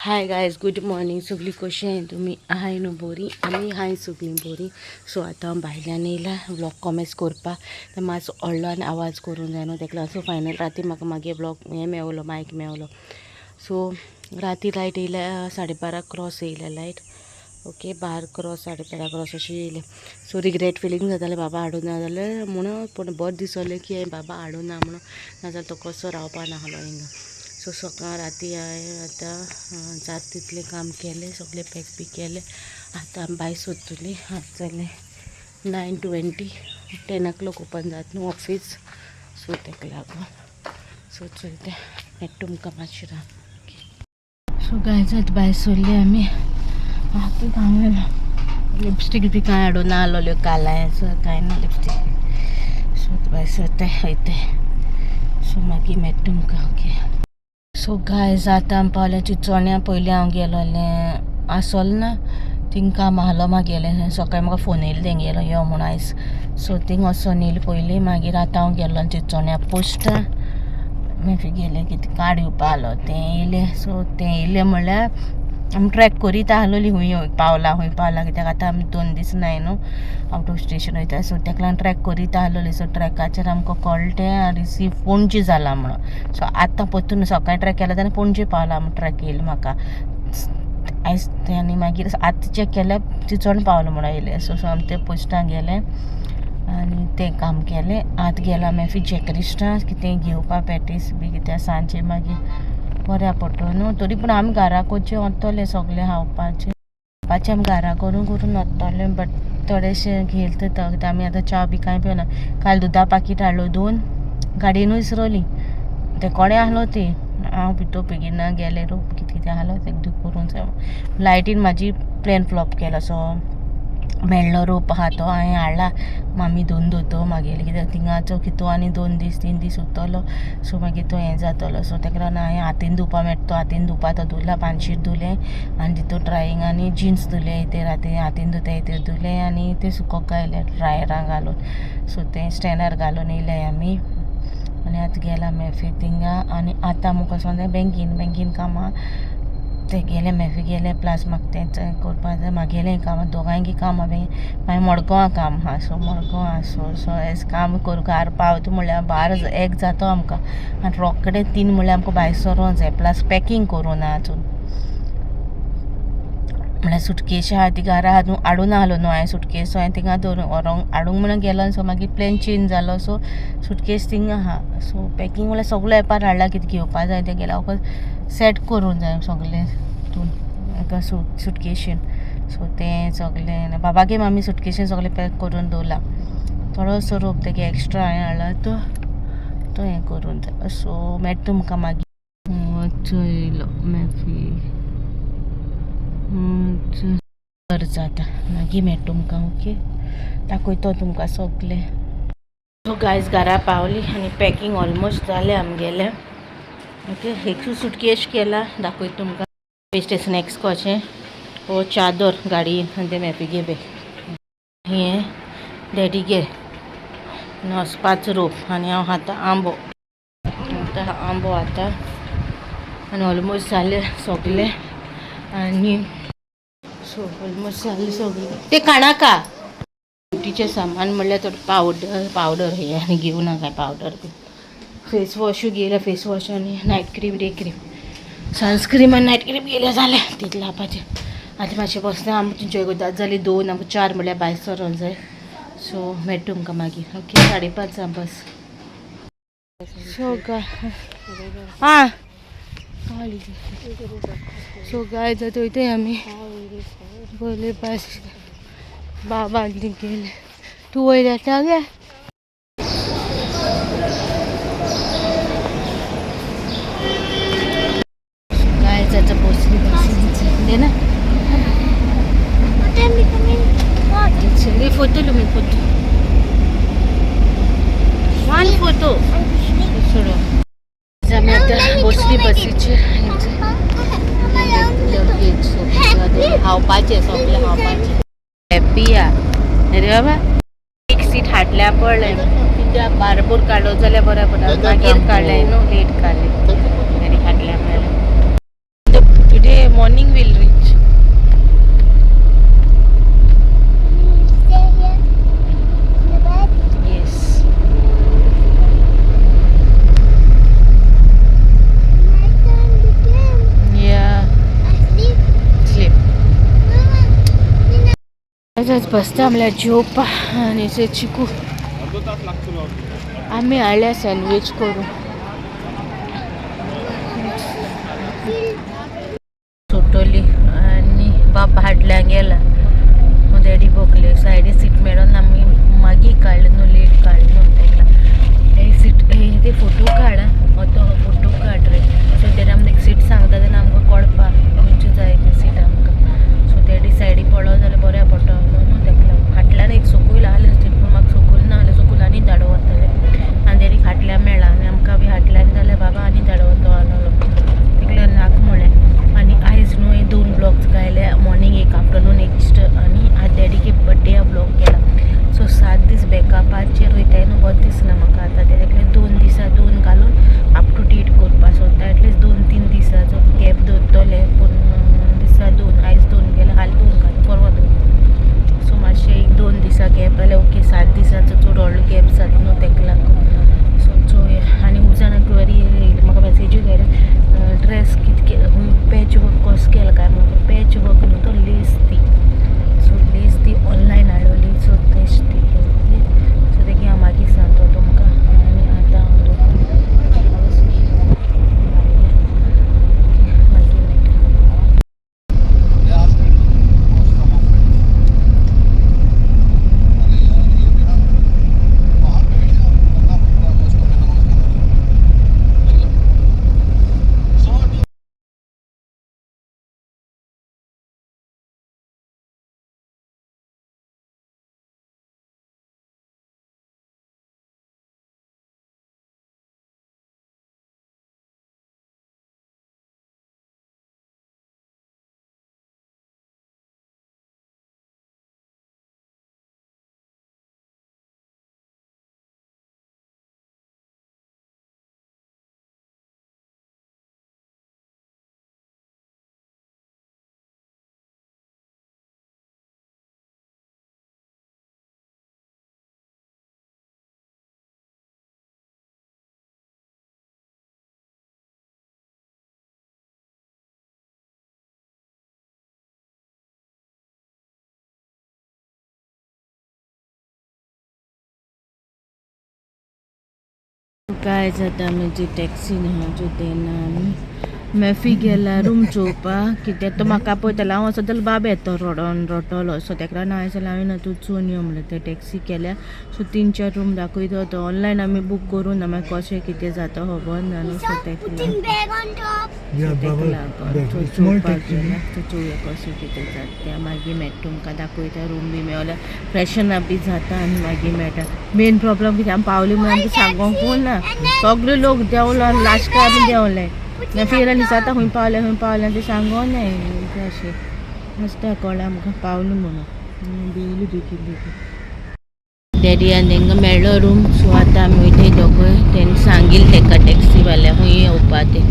Hi guys, good morning. सगळीं कशी आहे तुमी? आहाय न्हू बरी? आमी हाय सगळीं बरी. सो आतां हांव भायल्यान येयला व्लॉग कॉमेन्स करपाक. तर मातसो व्हडलो आनी आवाज करूंक जाय न्हू तेका लागून. सो फायनल राती म्हाका मागीर व्लॉग हें मेवलो, मायक मेवलो. सो राती लायट येयल्या 12:30 क्रॉस येयल्या लायट. ओके, 12 क्रॉस, 12:30 क्रॉस अशी येयली. सो रिग्रेट फिलींग जातालें, बाबा हाडूं ना जाल्यार म्हणून. पूण बरें दिसलें की हांवें बाबा हाडूं ना म्हणून, नाजाल्यार तो कसो रावपा नासलो हिंगा. सो सकाळ राती हांवें आतां जाता तितलें काम केलें, सगळें पॅक बी केलें. आतां आमी भायर सोदतलीं. आतां जालें 9:20. 10 o'clock open जाता न्हू ऑफीस, सो तेका लागून. सो चोयता, मागीर तुमकां मातशें राव. सो गायज, आतां भायर सरली आमी. आतां हांवें लिपस्टीक बी कांय हाडूं ना आसलोल्यो काल हांवें. सो कांय ना लिपस्टीक. सो आतां भायर सरताय, वयताय. सो मागीर मेळटा तुमकां. ओके. सो गायज, आतां आमी पावल्या चिंचोण्या. पयलीं हांव गेलोलें आसोल ना, थिंग काम आहलो मागेलें. सकाळी म्हाका फोन येयलो तेंगेलो, यो म्हूण आयज. सो थिंग वचोन येयलें पयलीं. मागीर आतां हांव गेल्लो चिंचोण्या पोस्टा. मागीर गेलें, कितें कार्ड येवपा आहलो तें येयलें. सो तें येयलें म्हणल्यार आमी ट्रॅक करीत आहलोली, खूंय पावला, खूंय पावला, कित्याक आतां आमी 2 दीस नाय न्हू, आवट ऑफ स्टेशन वयता. सो तेका लागून ट्रॅक करीत आहलोली. सो ट्रॅकाचेर आमकां कळ्ळें तें रिसीव पणजे जाला म्हणून. सो आतां परतून सकाळी ट्रॅक केला तेन्ना पणजे पावला म्हूण ट्रॅक येयलो म्हाका आयज तें. आनी मागीर आतां चॅक केल्यार चिंचोण पावलो म्हणून येयलें. सो सो आमी ते पोस्टां गेले आनी तें काम केलें. आतां गेला मागीर जॅकरिस्टा कितें घेवपा, पॅटीस बी, कित्याक सांजे मागीर बऱ्या पडटलो न्हू. तरी पूण आमी घरा करचें वतले, सगळें खावपाचें खावपाचें आमी घरा करून करून वतले, बट थोडेशें घेयल तर आमी आतां च्या बी कांय पिवना. काल दुदा पाकीट हाडलो दोन, गाडयेनूय इसरोली तें. कोणें आहलो ती हांव पितो बेगीन गेलें रोप कितें कितें आहलो तें करूंक जाय. लायटीन म्हाजी प्लॅन फ्लॉप केलो. सो मेळ्ळो रोप आहा तो हांवें हाडला, मामी धुवन दवरतो मागेले, कित्याक थिंगाचो कितू आनी 2 दीस 3 दीस उरतलो. सो मागीर तो हें जातलो. सो तेका लागून हांवें हातीन धुवपा मेळटा तो हातीन धुवपा तो धुला. पानशीर धुलें आनी तितून ड्रायींग आनी जिन्स धुले ते राती हातीन धुताय ते धुले आनी ते सुकोवंक घायले ड्रायरान घालून. सो तें स्टँडार घालून येयले आमी आनी आतां गेला मॅफी थिंगा. आनी आतां आमकां वचोंक जाय बँकीन. बँकीन कामां ते गेले, मॅफी गेले, प्लस म्हाका तें करपा जाय, म्हागेलें काम, दोगांयकी काम आहा. मागीर मडगांवां काम आहा. So Madgaon so so S काम करूं घार पावता म्हणल्यार 12-1 जाता आमकां आनी रोखडें 3 म्हणल्यार आमकां भायर सरोंक जाय. प्लस पॅकींग करूं ना आजून, म्हणल्यार सुटकेश आहा ती घरा हाडूं हाडूं आहलो न्हू हांवें. सुटकेस हांवें थिंगा दवरून व्हरोंक हाडूंक म्हणून गेलो. सो मागीर प्लॅन चेंज जालो. सो सुटकेस थिंगा आहा. सो पॅकींग म्हणल्यार सगळें एपार हाडला, कितें घेवपा जाय तें गेल्या वखद सेट करूंक जाय सगळें हितून एका सुटकेशीन. सो तें सगळें बाबागे मामी सुटकेशीन सगळें पॅक करून दवरला. थोडोसो रोप तेगे एक्स्ट्रा हांवें हाडला, तो तो हें करूंक जाय. सो मेळटा तुमकां मागीर. चोयलो मॅफी जाता, मागीर मेळटा तुमकां. ओके, दाखयतो तुमकां सगळें. सो गायज, घरा पावली आनी पॅकींग ऑलमोस्ट जालें आमगेलें. ओके, एक सुटकेश केला, दाखयता तुमकां. बेश्टे स्नॅक्स कशें हो चादर गाडयेन आनी तें मॅफी घे. हें डॅडी घे वचपाचो रोप आनी हांव खाता आंबो. आतां आंबो आतां आनी ऑलमोस्ट जालें सगलें. आनी सो ऑलमोस्ट जालें सगलें. ते काणाका ब्युटीचें सामान म्हणल्यार थोडें पावडर, पावडर हे आनी घेवना काय पावडर बी. फेस वॉशूय घेयला, फेस वॉश आनी night cream, day cream, sunscreen आनी नायट क्रीम घेयल्या, जालें तितलें लावपाचें. आतां मातशें बसलें आमी, तुमचे वयतात. जालीं 2, आमकां 4 म्हणल्यार भायर सरोंक जाय. सो मेळटा तुमकां मागीर. ओके, 5:30 बस. सो आं सो गायज, आतां वयताय आमी पयले पास बाबा गेले. तूं वयर येता गे? गायज, आतां बसली बसीन दे ना. फोटो लुमी, फोटो, वन फोटो सोडो. आमी आतां बसली बसीचेर. खावपाचें सगळें खावपाचें. हॅप्पी या अरे बाबा, एक सीट हाडल्या पडलें कित्याक बारबोर काडलो जाल्यार बरें पडटा. मागीर काडलें न्हू, लेट काडलें तरी हाडल्या म्हणल्यार. टुडे आयज बसता म्हणल्यार जेवपा आनी से चिकू आमी हाडल्या सँडवीच करून सुटोली आनी बाप हाडल्या गेला. डॅडी बोकले सायडी सीट मेळोन आमी मागीर काडलें न्हू, लेट काडलें न्हू तेका. हे सीट हे ते फोटो काड आं, तो फोटो काड रे. सो तेणें आमकां एक सीट सांगता तेन्ना आमकां कळपा खंयची जाय ती सीट आमकां. सो डॅडी सायडी पडलो जाल्यार बऱ्या पडटलो न्हू तेका लागून. फाटल्यान एक सकयल आहलें सीट पूण म्हाका सकयल ना जाल्यार सकयल आनी धाडो वतलें आनी डॅडीक फाटल्यान मेळ्ळा आनी आमकां बी फाटल्यान जाल्यार बाबा आनी धाडो वतो आहलोलो तेका नाका म्हणलें. आनी आयज न्हू हे 2 ब्लॉग्स गायले, मॉर्निंग एक, आफ्टरनून एक आनी आज डॅडीके बड्डे ब्लॉग केला. सो 7 दीस बॅकअपाचेर वयताय न्हू, बरें दिसना म्हाका आतां. तेका 2 दिसा 2 घालून अप टू डेट करपा सोदता. एटलिस्ट 2-3 दिसाचो गॅप दवरतले पूण दिसा 2, आयज 2 केले, हाल 2 घाल, परवा 2. सो मातशें 1-2 दिसा गॅप जाल्यार ओके. 7 दिसाचो चड व्हडलो गॅप जाता न्हू तेका लागून. सो चोवया. आनी खूब जाणां क्वेरी म्हाका मॅसेजूय आयले, ड्रेस कितके पॅच वर्क कसो केला काय म्हणून. पॅच वर्क न्हू तो, लेस ती. सो लेस ती ऑनलायन हाडवली. सो तेश ती ओके. सो तेगी हांव मागीर सांगता तुमकां. आनी आतां हांव मागीर मेळटा. काय जाता आमी टॅक्सी न्हू तेन्ना आमी मॅफी गेला रूम चोवपा कित्याक तो म्हाका पळयतालो हांव वचत जाल्यार बाब येतो रडोन रडटलो. सो तेका लागून हांवें सांगलें हांवें ना तूं चोवन यो म्हणलें. ते टॅक्सी केल्या. सो 3-4 रूम दाखयता तो ऑनलायन आमी बूक करूं ना, मागीर कशें कितें जाता खबर ना न्हू. सो तेका लागून सो चोवपाक गेला. सो चोवया कशें कितें जाता तें मागीर मेळटा तुमकां दाखयता. रूम बी मेळल्यार फ्रेशन अप बी जाता आनी मागीर मेळटा. मेन प्रॉब्लम कितें आमी पावली म्हणून आमकां सांगोंक ना, सगळे लोक देंवलो आनी लास्टाक आमी देंवले. मागीर आनी जाता खंय पावले खंय पावले तें सांगो नाय अशें आसता कळ्ळें आमकां पावलें म्हणून बेगीन बेगीन बेगीन. डॅडी आनी तेंकां मेळ्ळो रूम. सो आतां आमी वयताय दोगूय. तेणें सांगिल्लें तेका टॅक्सीवाल्या खंय येवपा तें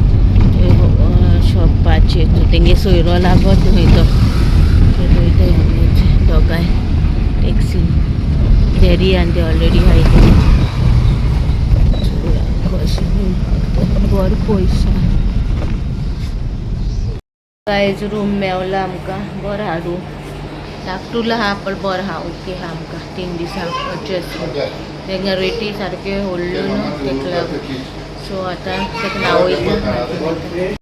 शॉपाचेर. सो तेंगे सोयरो लागत खंय तो. सो वयताय आमी दोगांय टॅक्सीन. डॅडी आनी ते ऑलरेडी आहाय. कशें बरें पयस. गायज रूम मेवला आमकां, बरो आहा रूम. धाकटुलो आहा पण बरो आहा, ओके आहा आमकां. 3 दिसां एडजस्ट. तेंगा रेटी सारक्यो व्हडल्यो न्हू तेका लागून. सो आतां तेका नांव वयता.